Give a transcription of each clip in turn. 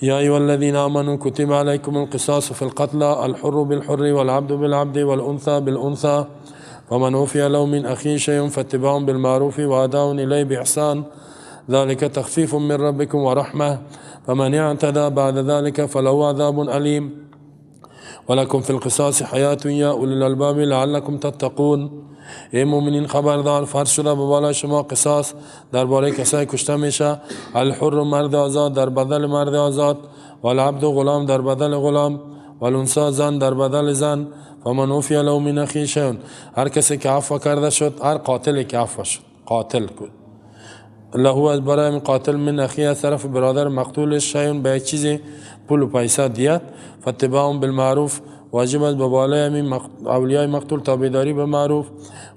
یا ایها الذین آمنوا کتب علیکم القصاص فی القتل الحر بالحر والعبد بالعبد والانثى بالانثى فمن عفی له من اخیه شیء فاتباع بالمعروف واداء الیه باحسان ذلك تخفیف من ربکم ورحمة فمن اعتدى بعد ذلك فله عذاب الیم ولكم في القصاص حیات یا اولی الالباب لعلكم تتقون. ای مؤمنین خبردار، فرض شده به بالای شما قصاص درباره کسایی کشته میشه: الحر مرد آزاد در بدل مرد آزاد، والعبد غلام در بدل غلام، والانثى زن در بدل زن. فمن عفی له من اخیه شیء، هر کسی که عفو کرده شد، هر قاتلی که عفو شد، قاتل کد له از برای من قاتل، من اخیه از طرف برادر مقتولش، شیء به یک چیزی، پول و پیسه، دیت، فاتباع بالمعروف، واجب است به بالای همین اولیای مقتول تابعداری به معروف،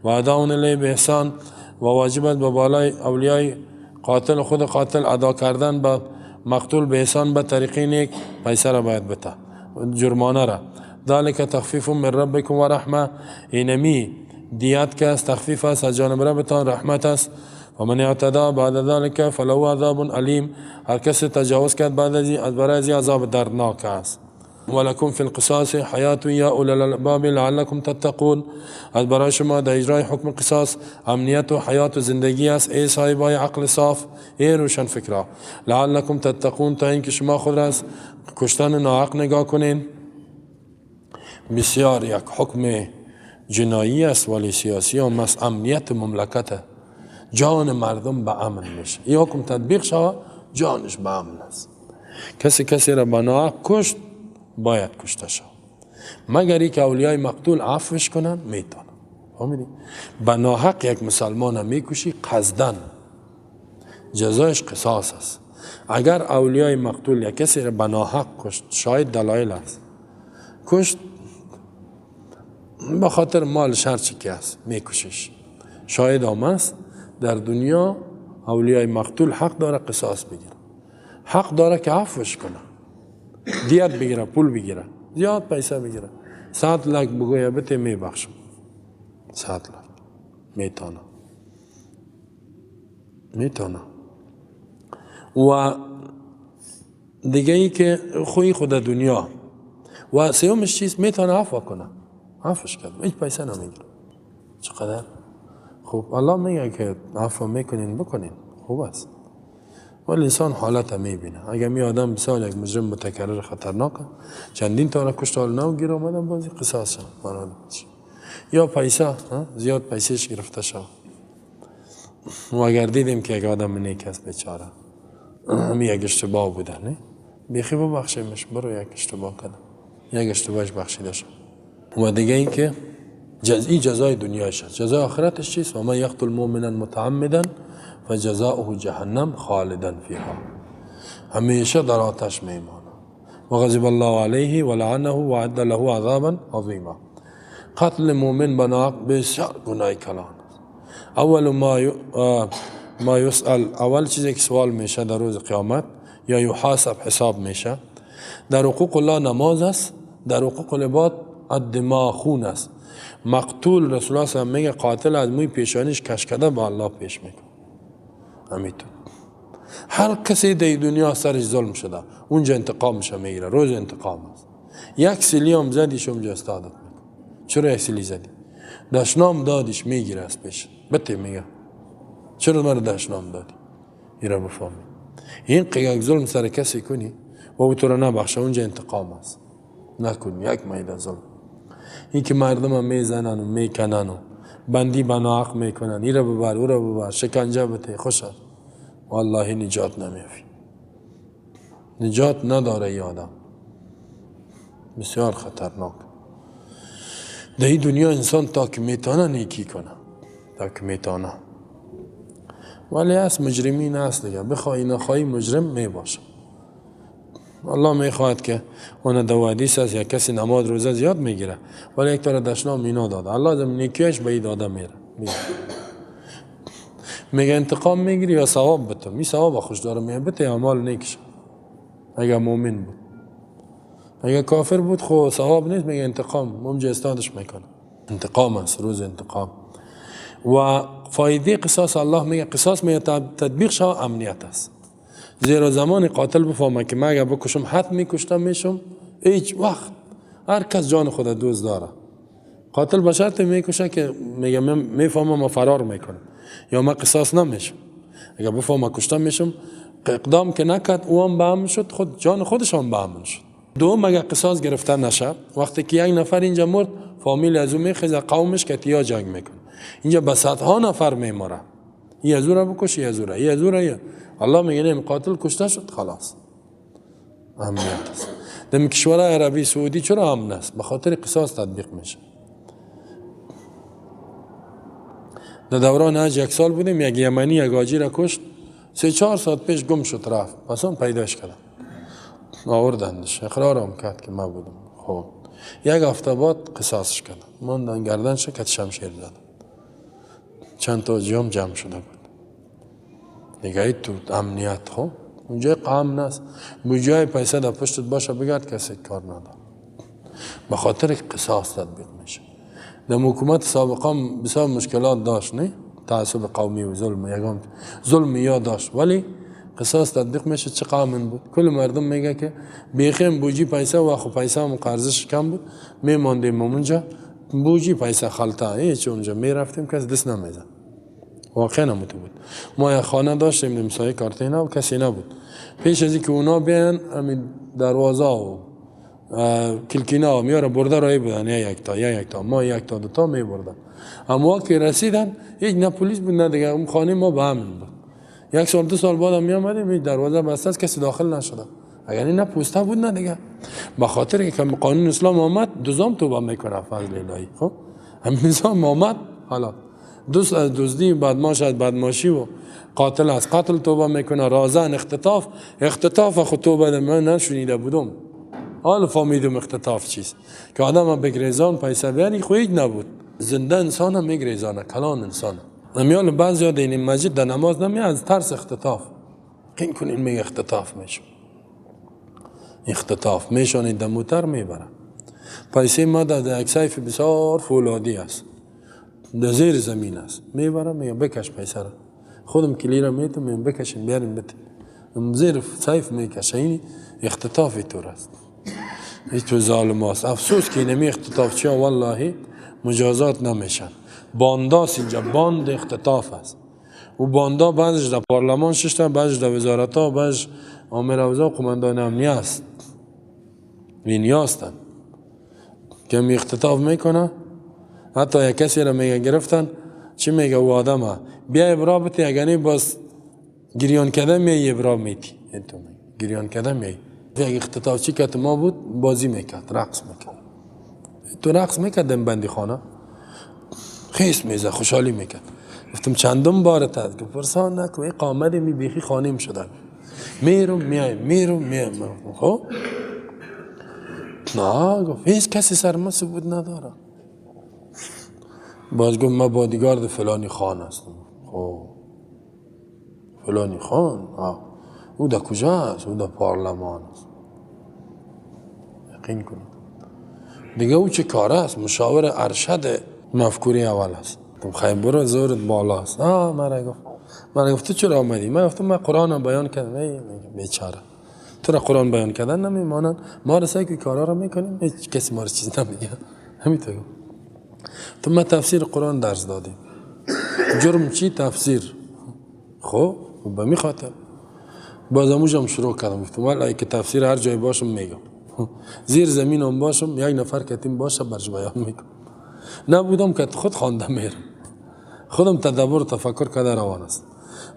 و اداء الیه باحسان، و واجب است به بالای اولیای قاتل، خود قاتل، ادا کردن به مقتول به احسان، به طریقه نیک، پیسه را باید بده، جرمانه را. ذلك تخفیف من ربکم و رحمه، اینمی دیت که است تخفیف است از جانب ربتان، رحمت است. و من اعتدى بعد ذلك فله عذاب الیم، هر کسی تجاوز کرد بعد از برای از عذاب دردناک است. ولکم فی القصاص حیات یا اولی الالباب لعلکم تتقون، از برای شما در اجرای حکم قصاص امنیت و حیات و زندگی است، ای صاحبای عقل صاف، ای روشن فکرا. لعلکم تتقون، تا اینکه شما خود را از کشتن ناحق نگاه کنین. بسیار یک حکم جنایی است ولی سیاسی هم است، امنیت مملکت، جان مردم به امن میشه. این حکم تطبیق شود، جانش به امن است. کسی کسی را به ناحق کشت، باید کشته شود، مگر اینکه اولیای مقتول عفوش کنن، میتونن. فهمیدی؟ به ناحق یک مسلمان میکشی قصدن، جزایش قصاص است. اگر اولیای مقتول یک کسی را به ناحق کشت، شاید دلایل است، کشت به خاطر مال هرچی که است میکشش، شاید هم است، در دنیا اولیای مقتول حق داره قصاص بگیره، حق داره که عفوش کنه، دیت بگیره، پول بگیره، زیاد پیسه بگیره. 100 لک بگویه بته میبخشم، 100 لک میتانه، میتانه. و دیگه ای که خوی خود دنیا و سیومش چیز میتونه عفو کنه، عفوش کرد، هیچ پیسه نمیگیره. چقدر خوب الله میگه که عفو میکنین، بکنین، خوب است. ولی انسان حالت میبینه. اگر می آدم مثال یک مجرم متکرر خطرناک، چندین تا کشت، حال نو گیر آمدن، بازی قصاص شد یا پیسه زیاد پیسهش گرفته شد. و اگر دیدیم که یک آدم نیک است، بیچاره، همی یک اشتباه بوده، نه بیخی ببخشیمش، برو یک اشتباه کردم، یک اشتباهش بخشیده شد. و دیگه این که این جزای دنیایش است. جزای آخرتش چیست؟ و من یقتل مؤمنا متعمدا فجزاؤه جهنم خالدا فیها، همیشه در آتش میمانه، و غضب الله علیه و لعنه و اعد له عذابا عظیما. قتل مؤمن به بسیار گناه کلان است. اول ما یسأل، اول چیزی که سوال میشه در روز قیامت یا یحاسب، حساب میشه، در حقوق الله نماز است، در حقوق العباد الدماء، خون است. مقتول، رسول الله صلی میگه قاتل از موی پیشانیش کش کرده با الله پیش میکنه. همینطور هر کسی در دنیا سرش ظلم شده، اونجا انتقام میشه میگیره. روز انتقام است. یک سیلی هم زدیش، اونجا استادت میکنه، چرا یک سیلی زدی؟ دشنام دادیش، میگیره از پیش بته، میگه چرا مرا دشنام دادی؟ این را بفهمی، این یک ظلم سر کسی کنی و او تو را نبخشه، اونجا انتقام است. نکن یک میده ظلم. این که مردم هم میزنن و میکنن و بندی بناحق میکنن، این را ببر، او را ببر، شکنجه بته، خوش است، والله نجات نمیافی، نجات نداره ای آدم. بسیار خطرناک. در این دنیا انسان تا که میتانه نیکی کنه، تا که میتانه. ولی از مجرمین هست دیگه، بخوای نخوای مجرم میباشه. الله میخواهد که اون دو حدیث است، یک کسی نماز روزه زیاد میگیره ولی یک تاره دشنام اینا داده، الله از نیکیش به ای داده میره، میگه انتقام میگیری یا ثواب بتم؟ می ثواب خوش داره، میگه بته اعمال نیکش اگر مؤمن بود. اگر کافر بود خو ثواب نیست، میگه انتقام، اونجا استادش میکنه. انتقام است، روز انتقام. و فایده قصاص، الله میگه قصاص میگه تطبیق شو امنیت است. زیرا زمان قاتل بفهمه که من اگر بکشم حتم میکشتم میشم، هیچ وقت هر کس جان خود دوست داره. قاتل به شرط میکشه که میگه میفهمم ما فرار میکنم یا ما قصاص نمیشم. اگر بفهمم کشتم میشم، اقدام که نکرد او هم به هم شد، خود جان خودش هم به هم شد. دوم اگر قصاص گرفته نشه، وقتی که یک نفر اینجا مرد، فامیل از او میخیزه، قومش که تیا جنگ میکنه. اینجا به صدها نفر میماره، یه از او را بکش، یه از او را، یه از او را، یه. الله میگه نه، قاتل کشته شد خلاص، امنیت است. در کشورهای عربی سعودی چرا امن است؟ به خاطر قصاص تطبیق میشه. در دوران حج یک سال بودیم، یک یمنی یک حاجی را کشت، 3-4 ساعت پیش گم شد رفت، پس اون پیداش کردن آوردندش، اقرار هم کرد که من بودم. خب یک هفته بعد قصاصش کردن، ماندن گردنش که شمشیر زدن، چند تا جام جمع شده بود دیگه. تو امنیت خب اونجا امن است، بجای پیسه در پشتت باشه بگرد کسی کار نداره، به خاطر قصاص تطبیق میشه. در حکومت سابقه هم بسیار مشکلات داشت، نه تعصب قومی و ظلم، یگان ظلم یا داشت، ولی قصاص تطبیق میشه. چه قامن بود، کل مردم میگه که بیخیم بوجی پیسه و خو پیسه هم قرضش کم بود، میماندیم اونجا بوجی پیسه خلطه هیچ، اونجا میرفتیم کس دست نمیزد. واقعا نموده بود. ما یک خانه داشتیم نمسایه کارتینا و کسی نبود. پیش از اینکه اونا بیان همین دروازه و کلکینا میاره برده رای بودن، یا یک تا یا یک تا، ما یک تا دو تا می بردن. اما که رسیدن هیچ نه پلیس بود نه دیگه، اون خانه ما به همین بود. یک سال دو سال بعد هم می آمدیم، هیچ دروازه بسته است، کسی داخل نشده. اگر نه پوسته بود نه دیگه، به خاطر که قانون اسلام آمد دوزام توبه میکنه فضل الهی. خب همین نظام آمد، حالا دوست از دزدی، بدماش از بدماشی و قاتل از قتل توبه میکنه، رازن اختطاف، اختطاف خود توبه من نشنیده بودم، حال فهمیدم اختطاف چیست که آدم بگریزان پیسه بیاری خو هیچ نبود. زنده انسان هم میگریزانه، کلان انسان. امیال بعضی ها این مسجد در نماز نمی از ترس اختطاف، قین کنین میگه اختطاف میشه، اختطاف میشانه در موتر میبره. پیسه ما در یک سیف بسیار فولادی است، در زیر زمین است، میبره میگه بکش پیسه را، خودم کلی را میتم میگم بکشیم بیاریم بده، زیر سیف میکشه. این اختطاف طور است، این تو ظالم است. افسوس که اینمی اختطاف چیا والله مجازات نمیشن. بانداست اینجا، باند اختطاف است. و باندا بعضش در پارلمان ششتن، بعضش در وزارت ها، بعضش آمر اوضاع قماندان امنیه است، اینی هستن که می اختطاف میکنه. حتی یک کسی را میگه گرفتن، چی میگه او آدم ها بیا ابرا بتی، اگر نی باز گریان کردن میای ابرا میتی، گریان کردن میای. یک اختطاف چی که ما بود بازی میکرد، رقص میکرد، تو رقص میکرد در بندی خانه، خیس میزه خوشحالی میکرد. گفتم چندم بارت هست؟ گفت پرسان نکن، این قامت می بیخی خانیم شده، میرم میایم میرم میایم. خب نه، گفت هیچ کسی سر ما ثبوت نداره. باز گفت من بادیگارد فلانی خان هستم. خب فلانی خان او در کجا است؟ او در پارلمان است. یقین کنید دیگه او چه کاره است؟ مشاور ارشد مفکوری اول است. گفتم خیلی برو زورت بالا است. مرا گفت، من گفت تو چرا آمدی؟ من گفتم من قرآن بیان کردم. ای بیچاره، تو را قرآن بیان کردن نمیمانند، ما را سعی که کارا را میکنیم، هیچ کسی ما را چیز نمیگه. همینطور تو ما تفسیر قرآن درس دادیم، جرم چی؟ تفسیر. خب به می خاطر باز اموجم شروع کردم، گفتم والله که تفسیر هر جای باشم میگم، زیر زمین هم باشم یک نفر کتیم باشه برش بیان میکنم، نبودم که خود خوانده میرم، خودم تدبر و تفکر کرده روان است.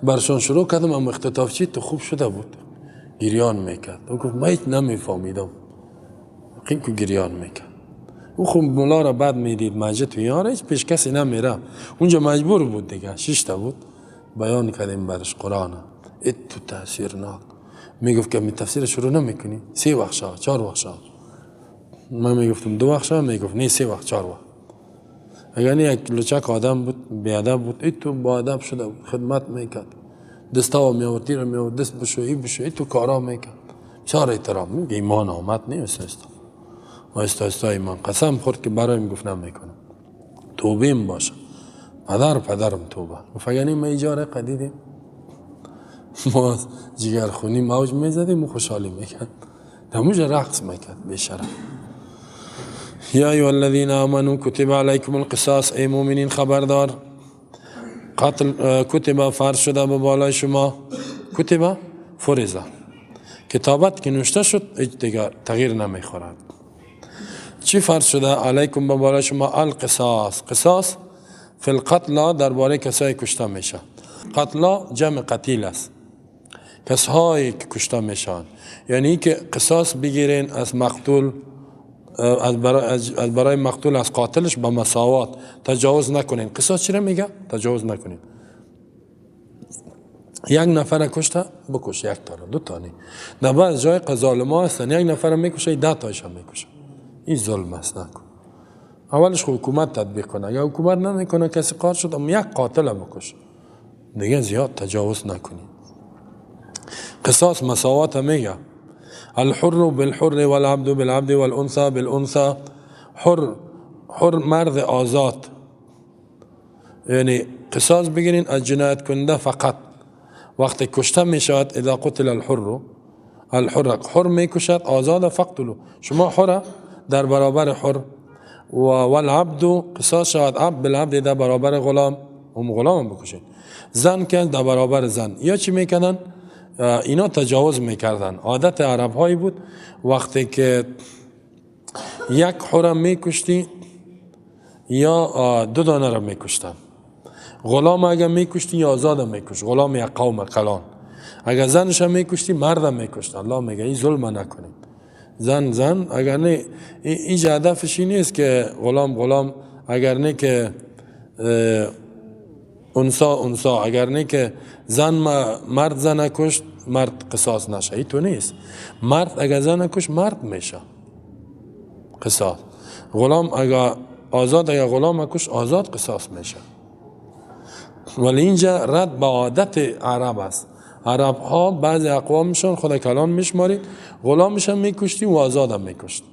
برشان شروع کردم، اما اختطاف چی تو خوب شده بود، گریان میکرد. او گفت من هیچ نمیفهمیدم، یقین که گریان میکرد. او خب ملا را بعد میدید مسجد و یاره هیچ پیش کسی نمیره، اونجا مجبور بود دیگه، 6 تا بود. بیان کردیم برش قرآن، ات تو تاثیرناک. میگفت که می تفسیر شروع نمیکنی، 3 وقت شا 4 وقت شا. من میگفتم 2 وقت شا، میگفت نه 3 وقت 4 وقت. اگر نه یک لچک آدم بود، بیادب بود، ای تو با ادب شده بود، خدمت میکرد، دستا میآورد، تیر میآورد، دست بشو ای بشو، ای تو کارا میکرد. بسیار احترام، میگه ایمان آمد نه آهسته آهسته آهسته ایمان. قسم خورد که برایم گفت نمیکنم، توبه باشه، پدر پدرم توبه. گفت اگر نه من ایجاره قدیدیم ما جگرخونی موج میزدیم و خوشحالی میکرد، دموج رقص میکرد بیشرف. یا ایها الذین آمنوا کتب علیکم القصاص، ای مؤمنین خبردار، قتل کتب فرض شده به بالای شما، کتب فرضه، کتابت که نوشته شد هیچ دیگر تغییر نمیخورد. چی فرض شده؟ علیکم به بالای شما القصاص، قصاص فی القتل درباره کسایی کشته میشه. قتلا جمع قتیل است، کسایی که کشته میشن، یعنی که قصاص بگیرین از مقتول، از برای مقتول از قاتلش به مساوات، تجاوز نکنین. قصاص چرا میگه؟ تجاوز نکنین. یک نفر کشته بکش، یک تا دو تا نه. در بعض جای ظالما هستن یک نفر میکشه 10 تایش هم میکشه. این ظلم است، نکن. اولش خب حکومت تطبیق کنه، اگه حکومت نمیکنه کسی قاتل شد، اما یک قاتل بکش دیگه، زیاد تجاوز نکنی. قصاص مساوات میگه. الحر بالحر والعبد بالعبد والانثى بالانثى. حر مرد آزاد، یعنی قصاص بگیرین از جنایت کننده فقط. وقتی کشته میشود اذا قتل الحر، الحر حر میکشد آزاد فقتلو، شما حر در برابر حر. و والعبد قصاص شود عبد بالعبد در برابر غلام، هم غلام بکشید. زن که در برابر زن. یا چی میکردن؟ اینا تجاوز میکردن. عادت عرب هایی بود وقتی که یک حرم میکشتی یا دو دانه را میکشتن. غلام اگر میکشتی یا آزاد میکشت، غلام یک قوم کلان. اگر زنش هم میکشتی مرد هم میکشت. الله میگه این ظلم نکنید. زن زن اگر نه، اینجا هدفش این نیست که غلام غلام، اگر نه که انسا انسا، اگر نه که زن مرد زن کشت مرد قصاص نشه، این تو نیست. مرد اگر زن کشت مرد میشه قصاص. غلام اگر آزاد اگر غلام کشت آزاد قصاص میشه. ولی اینجا رد به عادت عرب است. عرب ها بعضی اقوامشان خود کلان میشمارید، غلامشان میکشتی و آزادم میکشت،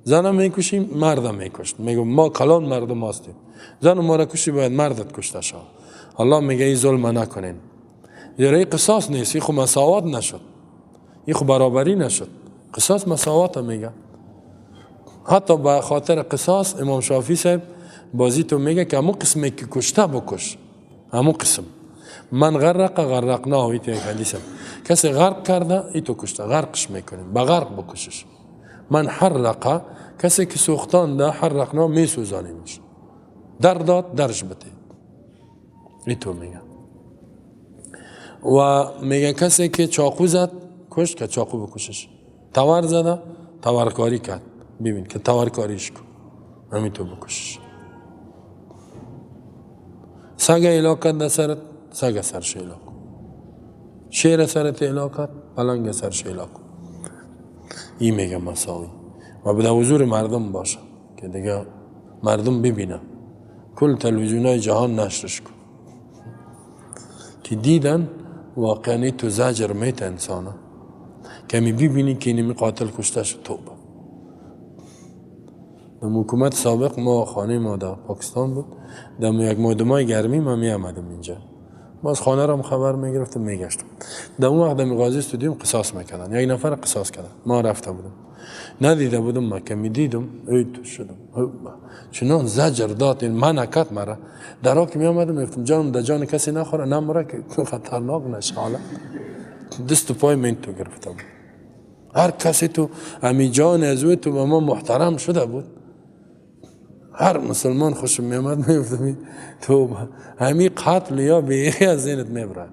زنم میکشی مردم میکشت. میگم ما کلان مردم هستیم، زن ما را کشتی باید مردت کشته شد. الله میگه این ظلم نکنین. زیرا قصاص نیست، این خو مساوات نشد، این خو برابری نشد. قصاص مساوات میگه. حتی به خاطر قصاص امام شافعی صاحب بازی تو میگه که همون قسمی که کشته بکش، همون قسم. من غرق غرقناه، این یک حدیث. کسی غرق کرده ای تو کشته، غرقش میکنیم، به غرق بکشش. من حرقه، کسی که سوختان ده حرقنا میسوزانیمش، در داد درش بده، ای تو میگه. و میگه کسی که چاقو زد کشت که چاقو بکشش، تور زده تورکاری کرد، ببین که تورکاریش کن، همین تو بکشش. سگ اعلا کرد در سرت، سگ سرش اعلا کن. شیر سرت اعلا کرد، پلنگ سرش اعلا کن. این میگه مساوی. و به حضور مردم باشه که دیگه مردم ببینه، کل تلویزیون های جهان نشرش کن که دیدن واقعا تو زجر میت انسانه که می ببینی که اینمی قاتل کشته شد. توبه. در حکومت سابق ما خانه ما در پاکستان بود، در یک ماه دو ماه گرمی ما می آمدم اینجا، باز خانه را خبر میگرفتم میگشتم. در اون وقت در قاضی استودیوم قصاص میکردن، یک نفر قصاص کردن، ما رفته بودم ندیده بودم، ما که میدیدم ای تو شدم چنان زجر داد این من نکت مرا. در راه که می آمدم میگفتم جانم در جان کسی نخوره نمره که خطرناک نشه. حالا دست و پای من تو گرفتم، هر کسی تو امی جان از او تو به ما محترم شده بود، هر مسلمان خوشم میامد میگفتم تو همی قتل یا بیخی از ذهنت میبره.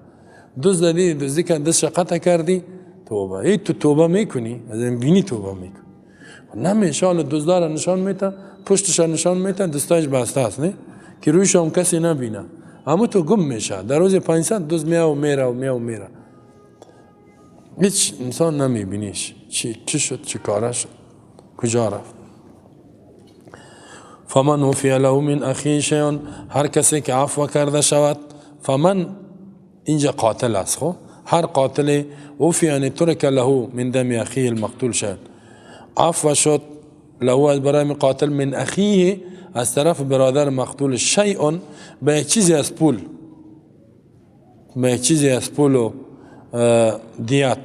دزد دیدی دزدی کن دست قطع کردی توبه، ای تو توبه میکنی از این بینی توبه میکنی. نمیشه حالا دزدا را نشان میته، پشتش نشان میته، دستایش بسته است نه که رویش هم کسی نبینه، اما تو گم میشه. در روز 500 دزد میاد و میره و میاد و میره، هیچ انسان نمیبینیش چی شد، چی کاره شد، کجا رفت. فمن عفی له من اخیه شیء، هر کسی که عفو کرده شود. فمن اینجا قاتل است، خب هر قاتل عفی یعنی ترک له من دم اخیه المقتول شیء، عفو شد له از برای قاتل من اخیه از طرف برادر مقتول شیء، به یک چیزی از پول، به یک چیزی از پول و دیت.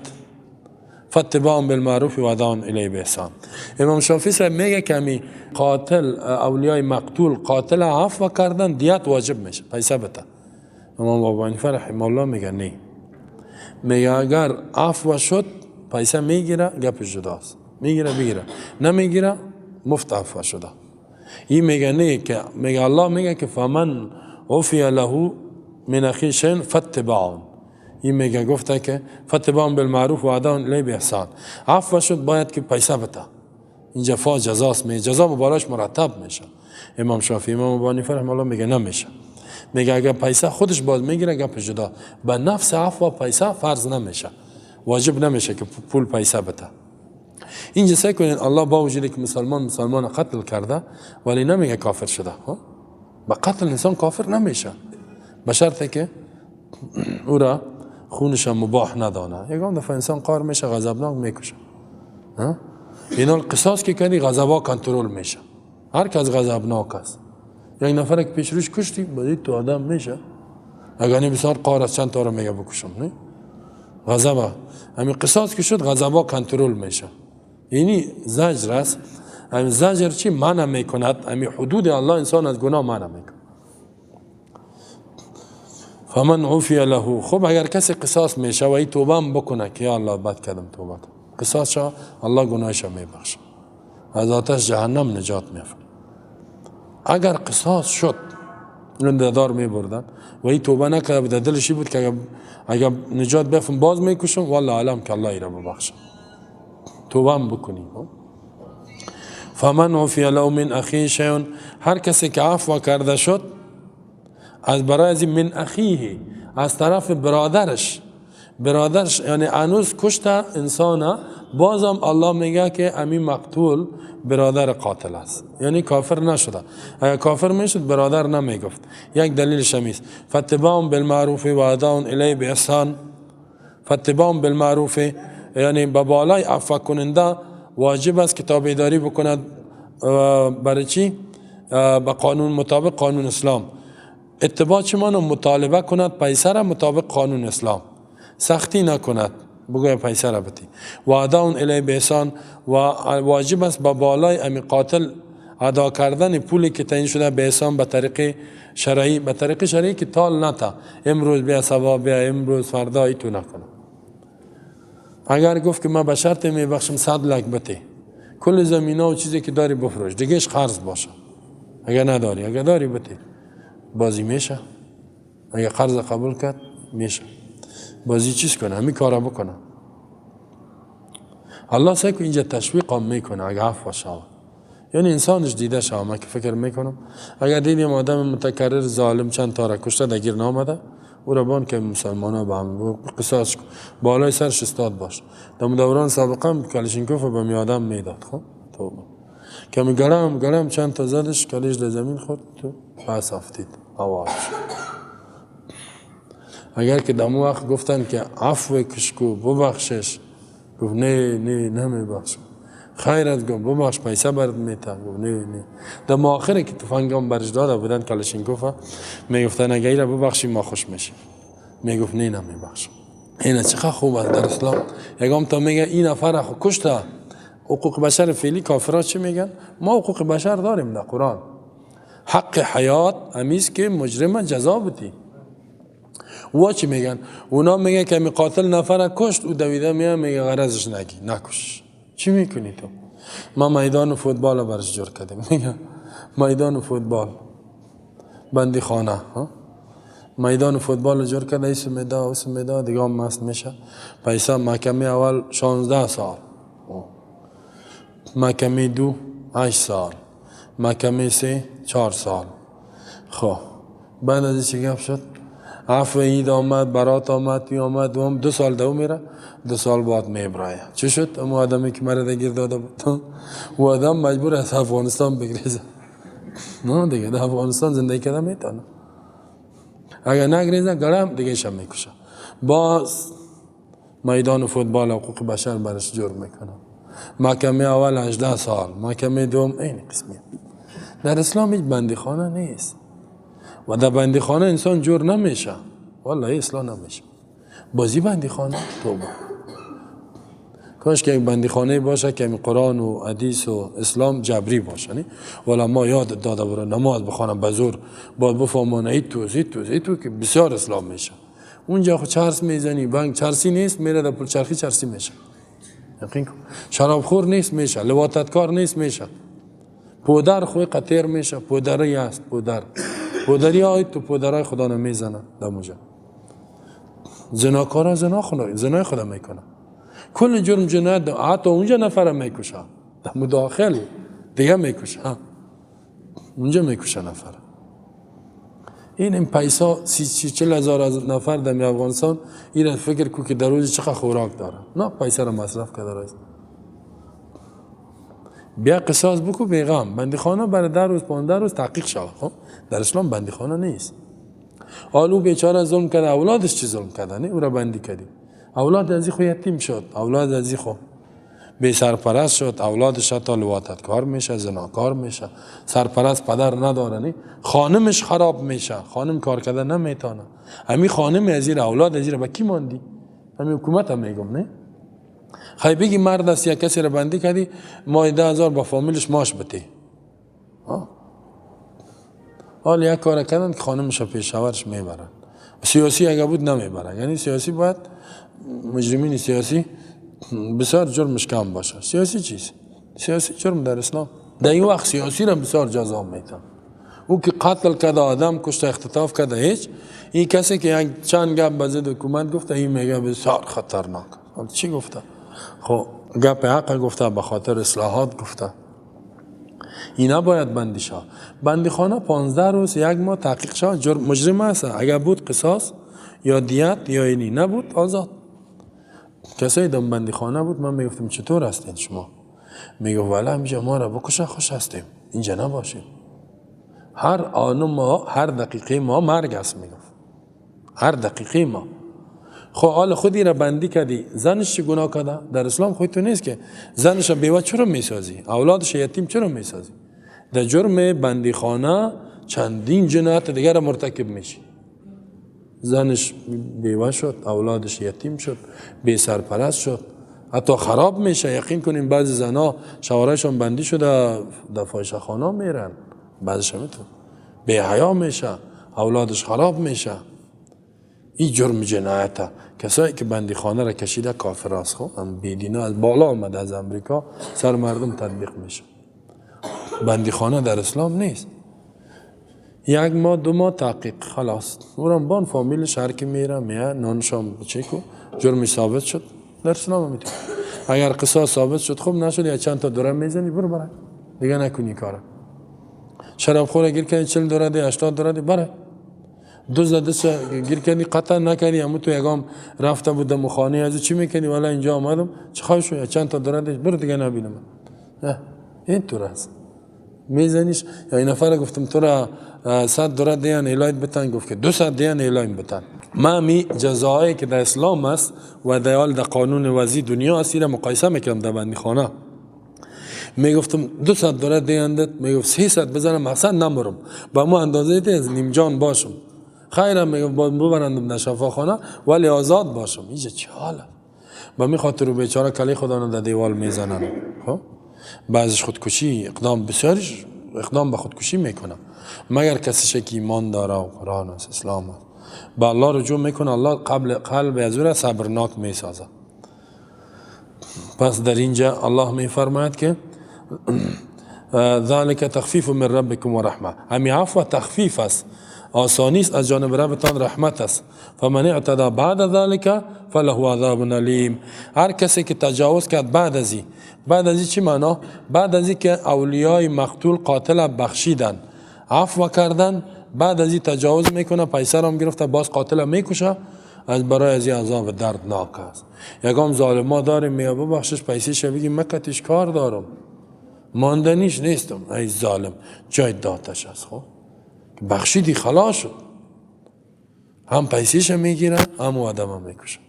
فاتباع بالمعروف و اداء الیه باحسان. امام شافعی صاحب میگه که امی قاتل، اولیای مقتول قاتل عفو کردن، دیت واجب میشه، پیسه بده. امام ابو حنیفه رحمه الله میگه نه، میگه اگر عفو شد پیسه میگیره، گپش جداست، میگیره بگیره، نمیگیره مفت عفو شده. این میگه نه، که میگه الله میگه که فمن عفی له من اخیه شیء فاتباع. این میگه گفته که فاتباع بالمعروف و اداء الیه باحسان. عفو شد باید که پیسه بده، این جفا جزاست، می جزا بالاش مرتب میشه. امام شافعی، امام ابو حنیفه رحمه الله میگه نمیشه، میگه اگر پیسه خودش باز میگیره گپ جدا، به نفس عفو پیسه فرض نمیشه، واجب نمیشه که پول پیسه بده. اینجا سعی کنین الله با وجودی که مسلمان مسلمان قتل کرده ولی نمیگه کافر شده. با قتل انسان کافر نمیشه، به شرطی که او را خونش مباح ندانه. یکم دفعه انسان قار میشه، غضبناک میکشه. اینا قصاص که کردی غضبا کنترل میشه، هر کس غضبناک است. یک نفر که پیش روش کشتی باید تو آدم میشه، اگر نه بسیار قار است چند تا رو میگه بکشم، نه غضبا. همین قصاص که شد غضبا کنترل میشه. یعنی زجر است. همین زجر چی منع میکند؟ همین حدود الله انسان از گناه منع میکند. فمن عفی له. خب اگر کسی قصاص میشه و ای توبه هم بکنه که یا الله بد کردم توبه کن، قصاص شد الله گناهش میبخشه، از آتش جهنم نجات میافه. اگر قصاص شد دار میبردن و ای توبه نکرده بود، دلش بود که اگر نجات بفهم باز میکشم، والله علم که الله ای را ببخشه، توبه هم بکنیم. فمن عفی له من اخیه شیء، هر کسی که عفو کرده شد از برای از من اخیه، از طرف برادرش، برادرش یعنی هنوز کشته انسانه، بازم الله میگه که امی مقتول برادر قاتل است، یعنی کافر نشده. اگر کافر میشد برادر نمیگفت. یک دلیلش همیست فاتباع بالمعروف و اداء الیه باحسان. فاتباع بالمعروف یعنی به بالای عفو کننده واجب است که تابعداری بکند. برای چی؟ به قانون، مطابق قانون اسلام. اتباع چه معنی؟ مطالبه کند پیسه را مطابق قانون اسلام، سختی نکند، بگوی پیسه را بتی. و اداء الیه باحسان، و واجب است به بالای امی قاتل ادا کردن پولی که تعیین شده به احسان، به طریق شرعی، به طریق شرعی که تال نتا، امروز بیا سبا بیا، امروز فردا، ایتو نکنه. اگر گفت که من به شرط میبخشم 100 لک بته، کل زمینا و چیزی که داری بفروش، دیگهش قرض باشه، اگر نداری، اگر داری بته، بازی میشه. اگر قرض قبول کرد میشه، بازی چیز کنه، همین کارا بکنه. الله سعی که اینجا تشویق هم میکنه اگر عفو شود، یعنی انسانش دیده شود. من که فکر میکنم اگر دیدیم آدم متکرر ظالم چند تا را کشته دگیر نامده، او را بان که مسلمان ها به هم قصاص بالای سرش استاد باش. در دوران سابقه هم کلشینکوف به می آدم میداد. خب توبه کمی گرم گرم چند تا زدش، کلش در زمین خورد، تو پس افتید آواز. اگر که دمو وقت گفتن که عفو کشکو ببخشش، گفت نه نه نمیبخشم. خیرت گفت ببخش پیسه برات میتم، گفت نه نه. دم آخره که تفنگام برش داده بودن کلشینکوف، میگفتن اگه ایره ببخشی ما خوش میشیم، میگفت نه نمیبخشم. اینه چقدر خوب است در اسلام. یگام تا میگه این نفر خو کشته. حقوق بشر فعلی کافرها چی میگن؟ ما حقوق بشر داریم در قرآن. حق حیات امیست که مجرم جزا بدی. و چی میگن؟ اونا میگن که می قاتل نفر کشت، او دویده میاد میگه غرضش نگی نکش. چی میکنی تو؟ ما میدان فوتبال برش جور کردیم. میگه میدان فوتبال بندی خانه، ها؟ میدان فوتبال جور کرده، ایس میده اوس میده، دیگه هم مست میشه. پیسه محکمه اول 16 سال، محکمه دو 8 سال، محکمه سه 4 سال. خب بعد از چی گپ شد؟ عفو عید آمد، برات آمد، می آمد، و هم 2 سال دو میره، 2 سال بعد میبرایه. چه شد؟ اما آدمی که مرا گیر داده بود، او آدم مجبور از افغانستان بگریزه. نه دیگه در افغانستان زندگی کرده میتونه. اگر نگریزه گرم دیگه شم میکشه. باز میدان فوتبال حقوق بشر برش جور میکنه. محکمه اول 18 سال، محکمه دوم این قسمی. در اسلام هیچ بندیخانه نیست و در بندیخانه انسان جور نمیشه. والله اصلا نمیشه. بازی بندی خانه توبه. کاش که یک بندی خانه باشه که قرآن و حدیث و اسلام جبری باشه، نه؟ ولی ما یاد داده برو نماز بخوانم به زور باید بفهمانه ای تو ای تو ای تو که بسیار اسلام میشه. اونجا خود چرس میزنی، بنگ چرسی نیست، میره در پل چرخی چرسی میشه. یقین کن. شرابخور نیست میشه، لواطتکار نیست میشه. پودر خوی قطیر میشه، پودری است، پودر. پودری های تو پودرای خدا نمیزنه در اونجا. زناکارا زنا خدا، زنای خدا میکنه. کل جرم جنایت حتی اونجا نفر میکشه. در مداخل دیگه میکشه. اونجا میکشه نفر. این پیسا 30-40 هزار از نفر در افغانستان این فکر کو که در روز چقدر خوراک داره. نه پیسه رو مصرف کرده است. بیا قصاص بکو بیغم. بندی خانه برای 10 روز 15 روز تحقیق شود. خب در اسلام بندی خانه نیست. حالو بیچاره ظلم کرده، اولادش چی ظلم کرده؟ نه او را بندی کردی. اولاد از خو یتیم شد، اولاد از خو بی سرپرست شد، اولادش حتی لواطتکار میشه، زناکار میشه، سرپرست پدر نداره، نه خانمش خراب میشه، خانم کار کرده نمیتونه. همین خانم از این اولاد از این با کی ماندی؟ همین حکومت هم میگم نه؟ خی بگی مرد است یا کسی را بندی کردی ماه 10,000 با فامیلش ماش بده. حال یک کار کردن که خانمش پیش شوهرش میبرن. سیاسی اگه بود نمیبرن، یعنی سیاسی باید مجرمین سیاسی بسیار جرمش کم باشه. سیاسی چیست؟ سیاسی جرم در اسلام در این وقت سیاسی را بسیار جزا میتن. او که قتل کرده، آدم کشته، اختطاف کرده، هیچ. این کسی که یک چند گپ به ضد حکومت گفته، این میگه بسیار خطرناک. چی گفته؟ خب گپ حق گفته، به خاطر اصلاحات گفته. اینا باید بندی شد. بندی خانه 15 روز یک ماه تحقیق شد، جرم مجرم است. اگر بود قصاص یا دیت یا اینی، نبود آزاد. کسایی دم بندی خانه بود، من میگفتم چطور هستین شما؟ میگفت والا اینجا ما را بکشه خوش هستیم، اینجا نباشیم. هر آن ما، هر دقیقه ما مرگ است، میگفت هر دقیقه ما. خب حال خودی را بندی کردی، زنش چه گناه کرده؟ در اسلام خودتو نیست که زنش بیوه چرا میسازی؟ اولادش یتیم چرا میسازی؟ در جرم بندی خانه چندین جنایت دیگر را مرتکب میشی. زنش بیوه شد، اولادش یتیم شد، بی سرپرست شد، حتی خراب میشه. یقین کنیم بعضی زنا شوهرشون بندی شده در فاحشه خانه میرن، بعضیش میتون بی حیا میشه، اولادش خراب میشه. این جرم جنایته. کسایی که بندی خانه را کشیده کافر است. خب هم بیدینا از بالا آمده از امریکا سر مردم تطبیق میشه. بندی خانه در اسلام نیست. یک ماه 2 ماه تحقیق خلاص. اورم بان فامیلش هر کی میره میه نانشام چیکو جرمش ثابت شد در اسلام میتونه. اگر قصاص ثابت شد خوب، نشد یا چند تا دوره میزنی برو برای دیگه نکنی کارا. شراب خور گیر کنی 40 دوره دی 80 دوره دی بره. دو دست گیر کردی قطع نکردی، امو تو یگام رفته بودم خانه از چی میکنی والا اینجا آمدم چه خواهی شو چند تا دوره دی برو دیگه نبینم. این طور است میزنیش. یا این نفر گفتم تو را 100 دوره دیان ایلاید بتن، گفت که 200 دیان ایلاید بتن. ما می جزایی که در اسلام است و در حال در قانون وضعی دنیا است را مقایسه میکردم در بندی خانه. میگفتم 200 دوره دیاندت، میگفت 300 بزنم مقصد نمرم، با ما اندازه تی از نیم جان باشم. خیرم میگفت ببرندم در شفاخانه ولی آزاد باشم. اینجا چه حاله؟ با می خاطر بیچاره کلی خدا رو در دیوال میزنن. خب بعضیش خودکشی اقدام، بسیارش اقدام به خودکشی میکنه، مگر کسی که ایمان داره و قرآن است اسلام است به الله رجوع میکنه، الله قبل قلب از او را صبرناک میسازه. پس در اینجا الله میفرماید که ذلك تخفیف من ربکم و رحمه. همی عفو تخفیف است، آسانی است از جانب ربتان، رحمت است. فمن اعتدى بعد ذلك فله عذاب الیم. هر کسی که تجاوز کرد بعد از این، بعد از این چی معنا؟ بعد از این که اولیای مقتول قاتل بخشیدن، عفو کردن، بعد از این تجاوز میکنه، پیسه را هم گرفته باز قاتل میکشه، از برای از این عذاب دردناک است. یکم ظالما داریم میگه ببخشش پیسه بگی مکتش کار دارم، ماندنیش نیستم، ای ظالم جای داتش است. خب بخشیدی خلاص شد، هم پیسیش میگیره هم آدم هم میکشه.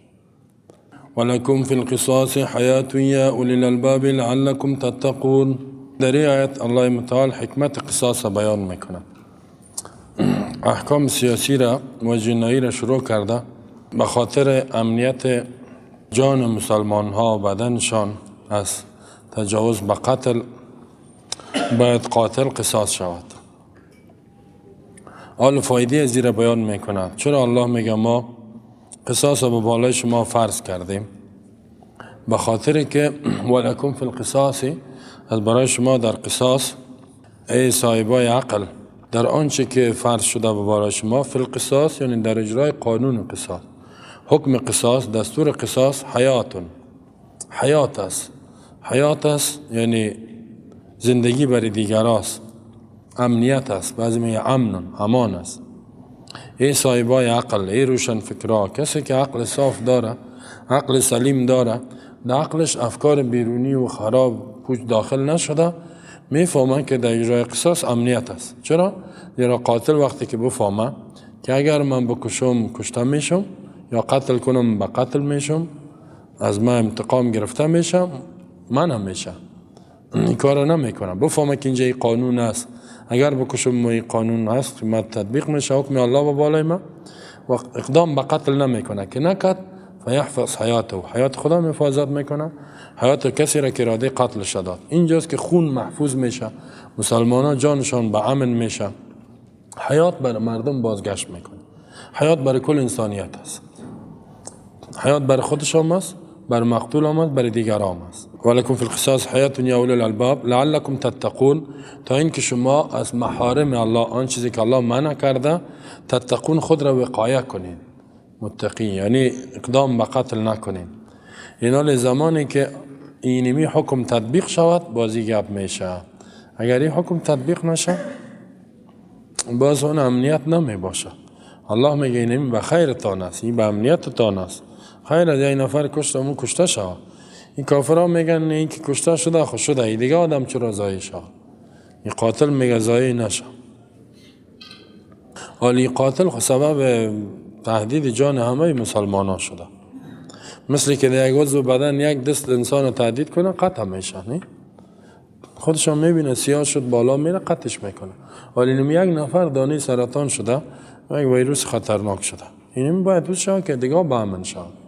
ولکم فی القصاص حیات یا اولی الالباب لعلکم تتقون. در این آیت الله متعال حکمت قصاص بیان میکنه. احکام سیاسی را و جنایی را شروع کرده به خاطر امنیت جان مسلمان ها و بدنشان از تجاوز به قتل باید قاتل قصاص شود. حال فایده از زیر بیان میکند. چرا الله میگه ما قصاص به بالای شما فرض کردیم؟ به خاطر که ولکم فی القصاص، از برای شما در قصاص ای صاحبای عقل، در آنچه که فرض شده به بالای شما فی القصاص، یعنی در اجرای قانون قصاص، حکم قصاص، دستور قصاص، حیاتون، حیات است. حیات است یعنی زندگی برای دیگراست، امنیت است، بعضی میگه امن، امان است. ای صاحبای عقل، ای روشن فکرها، کسی که عقل صاف داره، عقل سلیم داره، در عقلش افکار بیرونی و خراب پوچ داخل نشده، میفهمن که در اجرای قصاص امنیت است. چرا؟ زیرا قاتل وقتی که بفهمه که اگر من بکشم کشته میشم، یا قتل کنم به قتل میشم، از من انتقام گرفته میشم، من هم میشم، این کار نمیکنم. بفهمه که اینجا قانون است، اگر بکشم این قانون است من تطبیق میشه حکم الله به بالای من، و اقدام به قتل نمیکنه که نکد فیحفظ حیاته، حیات خدا محفاظت میکنه، حیات کسی را که اراده قتلش داد. اینجاست که خون محفوظ میشه، مسلمان ها جانشان به امن میشه، حیات بر مردم بازگشت میکنه، حیات بر کل انسانیت است، حیات بر خودشان است، بر مقتول آمد، بر دیگر آمد. ولکم فی القصاص حیات یا اولی الالباب لعلکم تتقون، تا اینکه شما از محارم الله، آن چیزی که الله منع کرده، تتقون، خود را وقایه کنین، متقی یعنی اقدام به قتل نکنین. اینا زمانی که اینمی حکم تطبیق شود بازی گپ میشه. اگر این حکم تطبیق نشه باز اون امنیت نمی باشه. الله میگه اینمی به خیرتان است، این به امنیتتان است. خیر از یک نفر کشته اون کشته شود. این کافرها میگن این که کشته شده خوش شده، این دیگه آدم چرا ضایع شود؟ این قاتل میگه ضایع نشه. حالی قاتل خو سبب تهدید جان همه مسلمان ها شده. مثل که در یک عضو بدن یک دست انسان رو تهدید کنه قطع میشه، نه؟ خودش هم میبینه سیاه شد بالا میره قطعش میکنه. ولی اینم یک نفر دانه سرطان شده و یک ویروس خطرناک شده، اینم باید بود شد که دیگه به امن شد.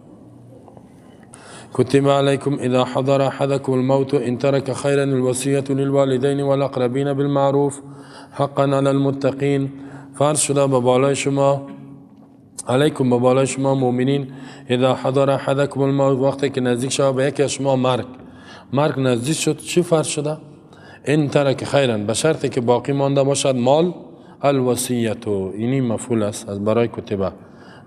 كتب عليكم إذا حضر أحدكم الموت إن ترك خيرا الوصية للوالدين والأقربين بالمعروف حقا على المتقين. فرض شده به بالای شما، علیکم به بالای شما مؤمنین، اذا حضر احدکم الموت، وقتی که نزدیک شد به یکی از شما مرگ، مرگ نزدیک شد، چی فرض شده؟ ان ترک خیرا، به شرطی که باقی مانده باشد مال، الوصیت، اینی مفعول است از برای کتبه،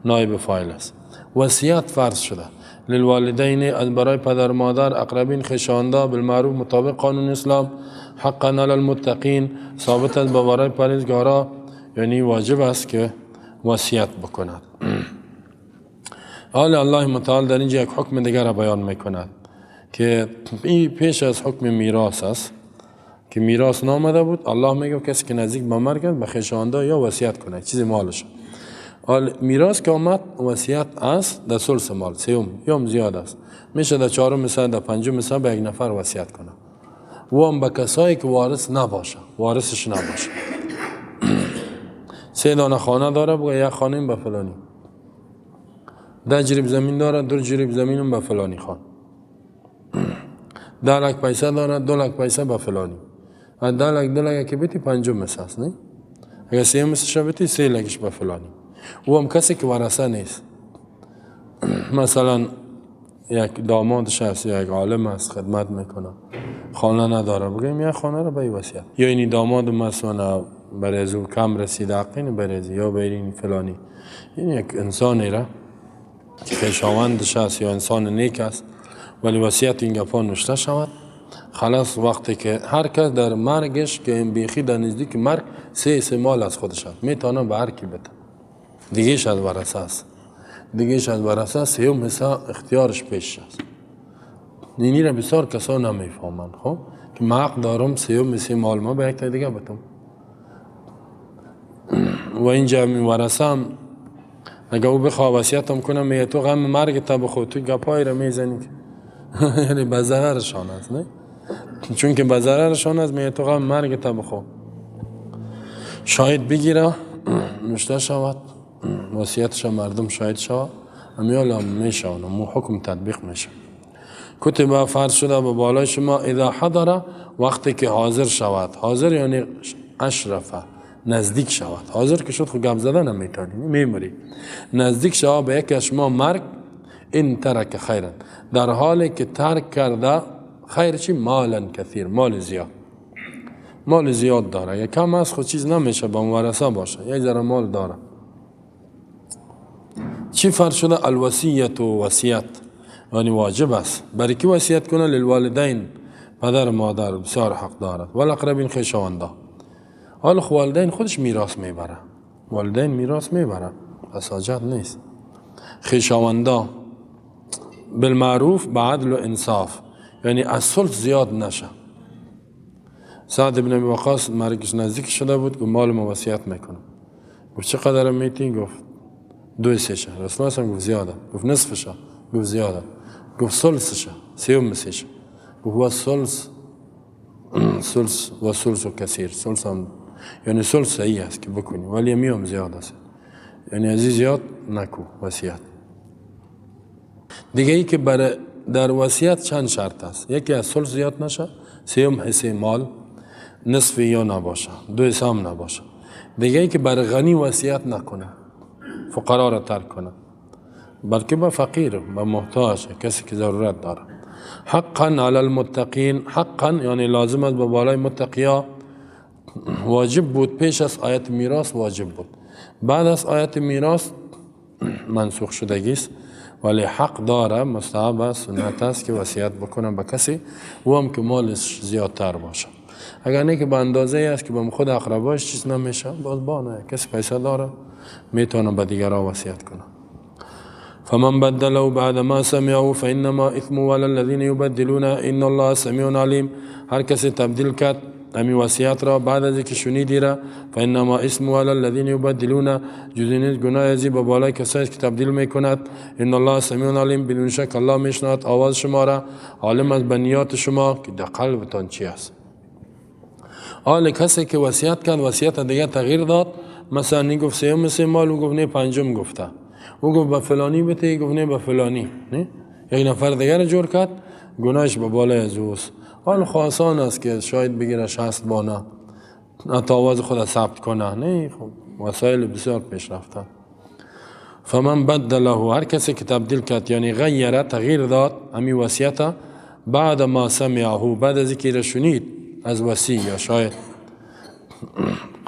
نایب فاعل است. وصیت فرض شده للوالدین، از برای پدر مادر، اقربین، خویشاوندا، بالمعروف مطابق قانون اسلام، حقا علی المتقین، ثابت است به برای پرهیزگارا، یعنی واجب است که وصیت بکند. حال الله متعال در اینجا یک حکم دیگر را بیان میکند که این پیش از حکم میراث است که میراث نامده بود. الله میگه کسی که نزدیک به مرگ است به خویشاوندا یا وصیت کنه چیز مالش. حال میراث که آمد وصیت است در ثلث مال، سوم یا زیاد است، میشه در چهارم مثلا در پنجم مثلا به یک نفر وصیت کنه، و هم به کسایی که وارث نباشه، وارثش نباشه. 3 دانه خانه داره، بگه یک خانه به فلانی، 10 جریب زمین داره، 2 جریب زمینم به فلانی خان، 10 لک پیسه داره، 2 لک پیسه به فلانی، 10 لک 2 لک که بیتی پنجم مثل است، نه؟ اگه سه مثلش بیتی 3 لکش به فلانی. او هم کسی که ورثه نیست، مثلا یک دامادش هست یا یک عالم است خدمت میکنه، خانه نداره، بگیم یک خانه رو به وصیت، یا اینی داماد مثلا برای از او کم رسیده حقین برای از یا برای این فلانی، این یک انسانی را که خویشاوندش است یا انسان نیک است ولی وصیت این گپا نوشته شود. خلاص وقتی که هر کس در مرگش که این بیخی در نزدیک مرگ 3 مال از خودش است، میتونه به هر کی بده، دیگهش از ورثه است، دیگهش از ورثه است، سیوم حصه اختیارش پیش است. اینی را بسیار کسا نمیفهمند، خب که من حق دارم سیوم حصه مال ما به یک تا دیگه بدم. و اینجا ورثه هم اگه او بخواه وصیتم کنه میگه تو غم مرگ تا بخور، تو گپایی را میزنی یعنی به ضررشان است، نه؟ چون که به ضررشان است میگه تو غم مرگ تا بخور، شاهد بگیره نوشته شود، وصیتش مردم شاهد شود، امیال هم میشه و مو حکم تطبیق میشه. کتب فرض شده به بالای شما اذا حضر، وقتی که حاضر شود. حاضر یعنی اشرفه، نزدیک شود. حاضر که شد خو گپ زدن نمیتونی، میمری. نزدیک شود به یکی از شما مرگ، این ترک خیرا، در حالی که ترک کرده خیر چی؟ مالا کثیر، مال زیاد. مال زیاد داره، یا کم از خود چیز نمیشه با ورثه باشه، یک ذره مال داره. چی فرض شده؟ الوصیت و وصیت، یعنی واجب است. برای کی وصیت کنه؟ للوالدین، پدر مادر بسیار حق دارد، والاقربین خویشاوندا. حالا خو والدین خودش میراث میبره، والدین میراث میبره، پس حاجت نیست. خویشاوندا بالمعروف، به عدل و انصاف، یعنی از ثلث زیاد نشه. سعد بن ابی وقاص مرگش نزدیک شده بود، گفت مال ما وصیت میکنم. گفت چقدر میتی؟ گفت 2/3. رسول الله گفت زیاده. گفت نصفشه. گفت زیاده. گفت ثلثشه، سیوم سیشه. گفت و ثلث، ثلث و ثلث و کثیر، ثلث هم یعنی ثلث صحیح است که بکنی، ولی میام زیاد است، یعنی از زیاد نکو وصیت. دیگه ای که برای در وصیت چند شرط است. یکی از ثلث زیاد نشه، سیوم حصه مال، نصف یا نباشه، 2 هم نباشه. دیگه ای که بر غنی وصیت نکنه، فقرا را ترک کنه، بلکه به فقیر، به محتاج، کسی که ضرورت داره. حقا علی المتقین، حقا یعنی لازم است به بالای متقیا، واجب بود پیش از آیت میراث، واجب بود. بعد از آیت میراث منسوخ شدگی است، ولی حق داره، مستحب است، سنت است که وصیت بکنه به کسی او هم که مالش زیادتر باشه. اگر نه که به اندازه است که به خود اقرباش چیز نمیشه، باز بانه کسی پیسه داره میتونه به دیگران وصیت کنه. فمن بدله بعد ما سمعه فإنما إثمه على الذين يبدلون إن الله سميع عليم. هر کسی تبدیل کرد امی وصیت را بعد از اینکه شنیدی را، فإنما إثمه على الذين يبدلون، جز نیست گناه ازی به بالای کسایی که تبدیل میکند. ان الله سمیع علیم، بدون شک الله میشنود آواز شما را، عالم از بنیات شما که در قلبتان چی است. حال کسی که وصیت کرد وصیت دیگه تغییر داد، مثلا این گفت سیوم سه مال، او گفت نه پنجم گفته، او گفت به فلانی بده، گفت نه به فلانی، نه یک نفر دیگر رو جور کرد، گناهش به بالای از اوست. حال خواستان است که شاید بگیره 60 بانه تا آواز خود ثبت کنه، نه خب وسایل بسیار پیشرفته. فمن بدله، هر کسی که تبدیل کرد یعنی غیره، تغییر داد امی وصیت بعد ما سمعه، بعد از اینکه شنید از وصی یا شاید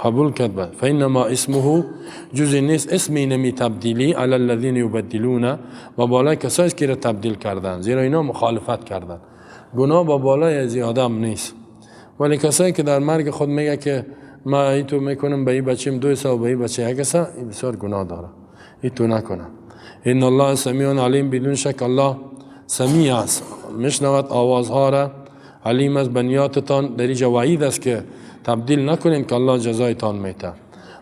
قبول کرد، فإنما اسمه، جز نیست اسمی نمی تبدیلی علی الذین یبدلون، و بالای کسایی که را تبدیل کردن، زیرا اینا مخالفت کردن، گناه با بالای از آدم نیست. ولی کسایی که در مرگ خود میگه که ما ای تو میکنم به این بچیم 2 سال، به این بچه 1 سال، این بسیار گناه داره، ای تو نکنه. ان الله سمیع علیم، بدون شک الله سمیع است، میشنود آوازها را، علیم از بنیاتتان. در اینجا وعید است که تبدیل نکنین که الله جزایتان میده.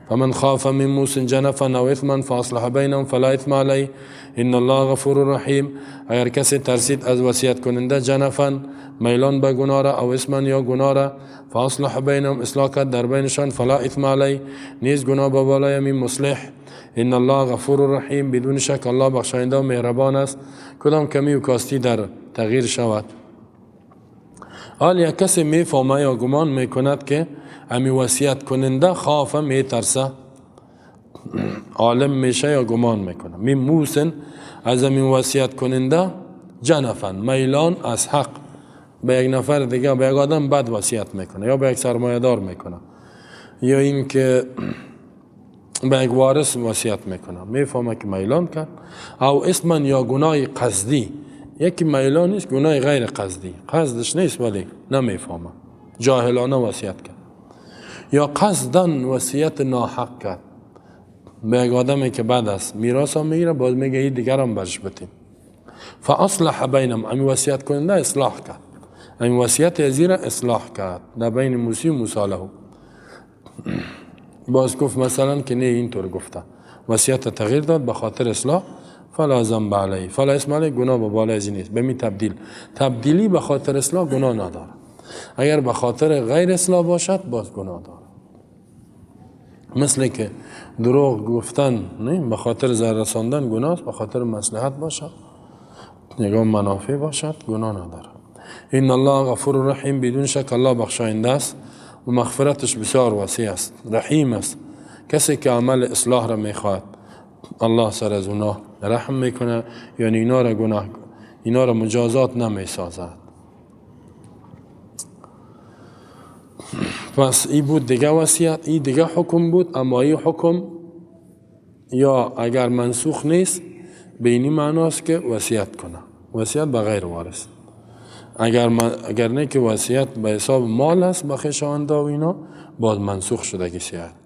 فمن خاف من موس جنفا او اثما فاصلح بینهم فلا اثم علیه ان الله غفور رحیم. اگر کسی ترسید از وصیت کننده جنفا، میلان به گناه را، او اثما یا گناه را، فاصلح بینهم، اصلاح کرد در بینشان، فلا اثم علیه، نیز گناه به بالای من مصلح. ان الله غفور رحیم، بدون شک الله بخشاینده و مهربان است. کدام کمی و کاستی در تغییر شود. حال یک کسی میفهمه یا گمان میکند که امی وصیت کننده خافه میترسه، عالم میشه یا گمان میکنه، می موسن از امی وصیت کننده جنفن، میلان از حق به یک نفر دیگه، به یک آدم بد وصیت میکنه، یا به یک سرمایه دار میکنه، یا اینکه به یک وارث وصیت میکنه، میفهمه که میلان کرد. او اسما یا گناه قصدی، یکی میلان نیست، گناه غیر قصدی، قصدش نیست ولی نمیفهمه، جاهلانه وصیت کرد، یا قصدن وصیت ناحق کرد به یک آدمی که بعد است میراث هم میگیره، باز میگه این دیگر هم برش بتیم. فاصلح بینهم، امی وصیت کننده اصلاح کرد، امی وصیت ازی را اصلاح کرد در بین موسی و موسی له. باز گفت مثلا که نه اینطور گفته، وصیت تغییر داد به خاطر اصلاح، فلا ذنب علیه فلا اثم علیه، گناه به بالای از این نیست. به می تبدیل، تبدیلی به خاطر اصلاح گناه نداره، اگر به خاطر غیر اصلاح باشد باز گناه داره. مثل که دروغ گفتن نه به خاطر ضرر رساندن گناه است، به خاطر مصلحت باشد، یگان منافع باشد، گناه نداره. ان الله غفور رحیم، بدون شک الله بخشاینده است و مغفرتش بسیار وسیع است، رحیم است. کسی که عمل اصلاح را میخواهد الله سر از اونا رحم میکنه، یعنی اینا را گناه، اینا را مجازات نمیسازد. پس ای بود دیگه وصیت، ای دیگه حکم بود. اما ای حکم یا اگر منسوخ نیست به اینی معناست که وصیت کنه، وصیت به غیر وارث. اگر نه که وصیت به حساب مال است به خویشاوندا و اینا، باز منسوخ شده که سیاد.